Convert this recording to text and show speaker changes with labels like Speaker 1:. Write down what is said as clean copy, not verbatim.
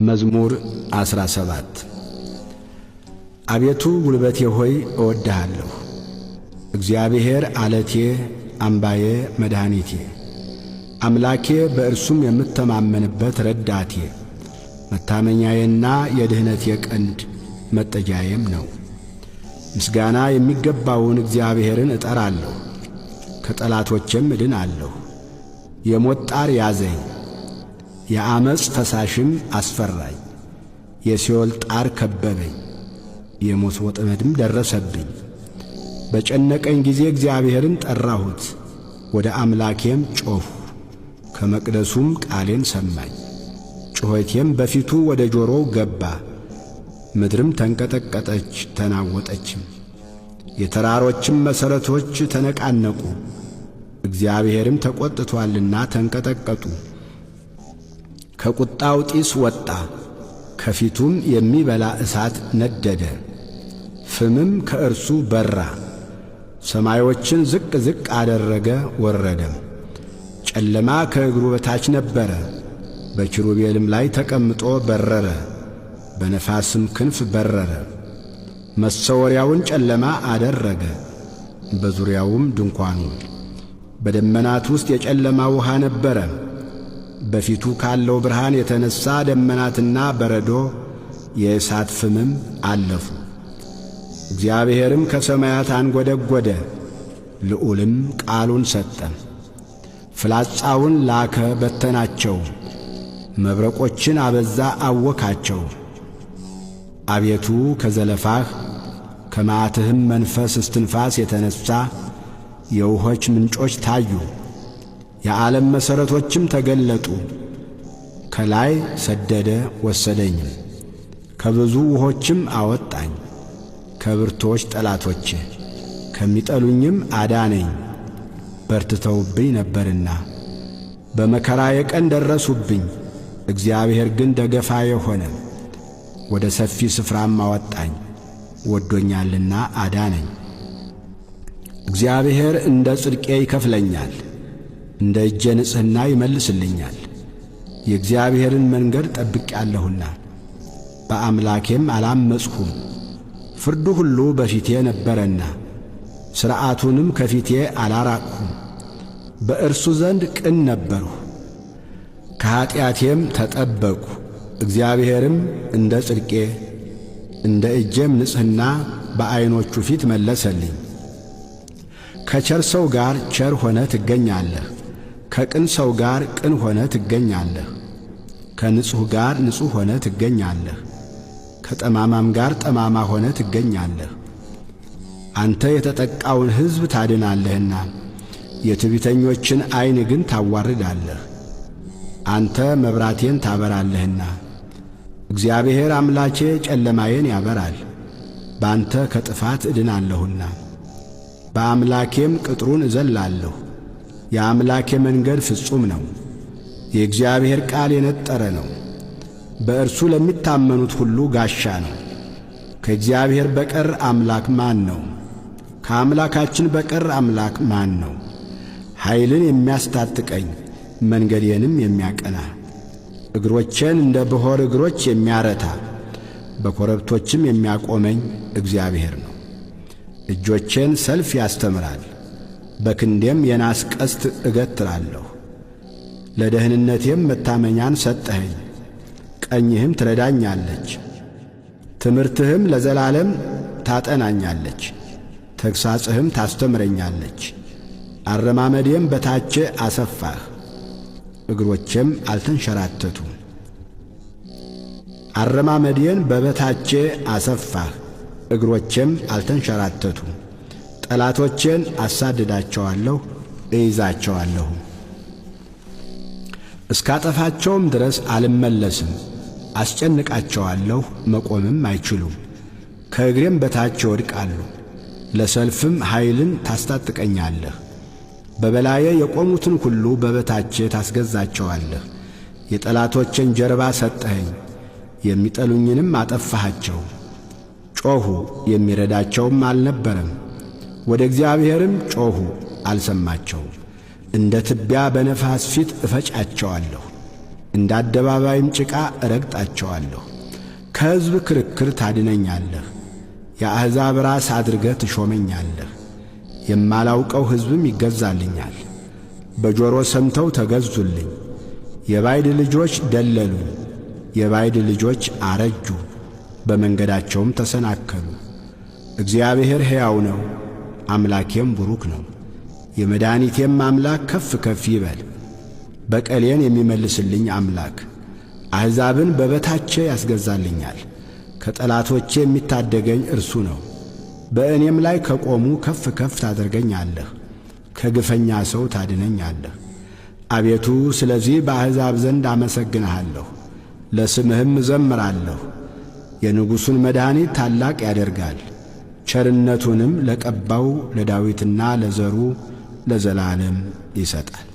Speaker 1: መዝሙር 17። አቤቱ ጉልበቴ ሆይ እወድሃለሁ። እግዚአብሔር ዓለቴ፣ አምባዬ፣ መድኃኒቴ፣ አምላኬ በእርሱም የምተማመንበት ረዳቴ፣ መታመኛዬና የድኅነቴ ቀንድ መጠጊያዬም ነው። ምስጋና የሚገባውን እግዚአብሔርን እጠራለሁ፣ ከጠላቶቼም እድናለሁ። የሞት ጣር ያዘኝ፣ የዓመፅ ፈሳሽም አስፈራኝ። የሲኦል ጣር ከበበኝ፣ የሞት ወጥመድም ደረሰብኝ። በጨነቀኝ ጊዜ እግዚአብሔርን ጠራሁት፣ ወደ አምላኬም ጮኽሁ። ከመቅደሱም ቃሌን ሰማኝ፣ ጩኸቴም በፊቱ ወደ ጆሮው ገባ። ምድርም ተንቀጠቀጠች ተናወጠችም፣ የተራሮችም መሠረቶች ተነቃነቁ። እግዚአብሔርም ተቈጥቶአልና ተንቀጠቀጡ። ከቁጣው ጢስ ወጣ፣ ከፊቱም የሚበላ እሳት ነደደ፣ ፍምም ከእርሱ በራ። ሰማዮችን ዝቅ ዝቅ አደረገ ወረደም። ጨለማ ከእግሩ በታች ነበረ፣ በኪሩቤልም ላይ ተቀምጦ በረረ፣ በነፋስም ክንፍ በረረ። መሰወሪያውን ጨለማ አደረገ፣ በዙሪያውም ድንኳኑ። በደመናት ውስጥ የጨለማ ውሃ ነበረ። በፊቱ ካለው ብርሃን የተነሣ ደመናትና በረዶ የእሳት ፍምም አለፉ። እግዚአብሔርም ከሰማያት አንጐደጐደ፣ ልዑልም ቃሉን ሰጠ። ፍላጻውን ላከ በተናቸው፣ መብረቆችን አበዛ አወካቸው። አቤቱ ከዘለፋህ ከመዓትህም መንፈስ እስትንፋስ የተነሣ የውሆች ምንጮች ታዩ። የዓለም መሠረቶችም ተገለጡ። ከላይ ሰደደ ወሰደኝም፣ ከብዙ ውሆችም አወጣኝ። ከብርቶች ጠላቶቼ ከሚጠሉኝም አዳነኝ፣ በርትተውብኝ ነበርና። በመከራዬ ቀን ደረሱብኝ፣ እግዚአብሔር ግን ደገፋዬ ሆነ። ወደ ሰፊ ስፍራም አወጣኝ፣ ወዶኛልና አዳነኝ። እግዚአብሔር እንደ ጽድቄ ይከፍለኛል፣ እንደ እጄ ንጽሕና ይመልስልኛል። የእግዚአብሔርን መንገድ ጠብቄአለሁና በአምላኬም አላመጽሁም። ፍርዱ ሁሉ በፊቴ ነበረና ሥርዓቱንም ከፊቴ አላራቅሁም። በእርሱ ዘንድ ቅን ነበርሁ፣ ከኀጢአቴም ተጠበቅሁ። እግዚአብሔርም እንደ ጽድቄ እንደ እጄም ንጽሕና በዐይኖቹ ፊት መለሰልኝ። ከቸር ሰው ጋር ቸር ሆነ ትገኛለህ፣ ከቅን ሰው ጋር ቅን ሆነ ትገኛለህ። ከንጹሕ ጋር ንጹሕ ሆነ ትገኛለህ፣ ከጠማማም ጋር ጠማማ ሆነ ትገኛለህ። አንተ የተጠቃውን ሕዝብ ታድናለህና የትዕቢተኞችን ዐይን ግን ታዋርዳለህ። አንተ መብራቴን ታበራለህና እግዚአብሔር አምላኬ ጨለማዬን ያበራል። በአንተ ከጥፋት እድናለሁና በአምላኬም ቅጥሩን እዘላለሁ። የአምላኬ መንገድ ፍጹም ነው። የእግዚአብሔር ቃል የነጠረ ነው። በእርሱ ለሚታመኑት ሁሉ ጋሻ ነው። ከእግዚአብሔር በቀር አምላክ ማን ነው? ከአምላካችን በቀር አምላክ ማን ነው? ኃይልን የሚያስታጥቀኝ መንገዴንም የሚያቀና እግሮቼን እንደ ብሖር እግሮች የሚያረታ በኮረብቶችም የሚያቆመኝ እግዚአብሔር ነው። እጆቼን ሰልፍ ያስተምራል፣ በክንዴም የናስ ቀስት እገትራለሁ። ለደህንነቴም መታመኛን ሰጠኸኝ፣ ቀኝህም ትረዳኛለች። ትምህርትህም ለዘላለም ታጠናኛለች፣ ተግሣጽህም ታስተምረኛለች። አረማመዴም በታቼ አሰፋህ፣ እግሮቼም አልተንሸራተቱም። አረማመዴን በበታቼ አሰፋህ፣ እግሮቼም አልተንሸራተቱም። ጠላቶቼን አሳድዳቸዋለሁ፣ እይዛቸዋለሁ፣ እስካጠፋቸውም ድረስ አልመለስም። አስጨንቃቸዋለሁ፣ መቆምም አይችሉም። ከእግሬም በታች ይወድቃሉ። ለሰልፍም ኃይልን ታስታጥቀኛለህ። በበላዬ የቆሙትን ሁሉ በበታቼ ታስገዛቸዋለህ። የጠላቶቼን ጀርባ ሰጠኸኝ፣ የሚጠሉኝንም አጠፋሃቸው። ጮኹ፣ የሚረዳቸውም አልነበረም። ወደ እግዚአብሔርም ጮኹ፣ አልሰማቸውም። እንደ ትቢያ በነፋስ ፊት እፈጫቸዋለሁ፣ እንደ አደባባይም ጭቃ እረግጣቸዋለሁ። ከሕዝብ ክርክር ታድነኛለህ፣ የአሕዛብ ራስ አድርገህ ትሾመኛለህ። የማላውቀው ሕዝብም ይገዛልኛል። በጆሮ ሰምተው ተገዙልኝ። የባዕድ ልጆች ደለሉኝ፣ የባዕድ ልጆች አረጁ፣ በመንገዳቸውም ተሰናከሉ። እግዚአብሔር ሕያው ነው፣ አምላኬም ቡሩክ ነው። የመድኃኒቴም አምላክ ከፍ ከፍ ይበል። በቀሌን የሚመልስልኝ አምላክ አሕዛብን በበታቼ ያስገዛልኛል። ከጠላቶቼ የሚታደገኝ እርሱ ነው። በእኔም ላይ ከቆሙ ከፍ ከፍ ታደርገኛለህ፣ ከግፈኛ ሰው ታድነኛለህ። አቤቱ ስለዚህ በአሕዛብ ዘንድ አመሰግንሃለሁ፣ ለስምህም እዘምራለሁ። የንጉሡን መድኃኒት ታላቅ ያደርጋል፣ ቸርነቱንም ለቀባው ለዳዊትና ለዘሩ ለዘላለም ይሰጣል።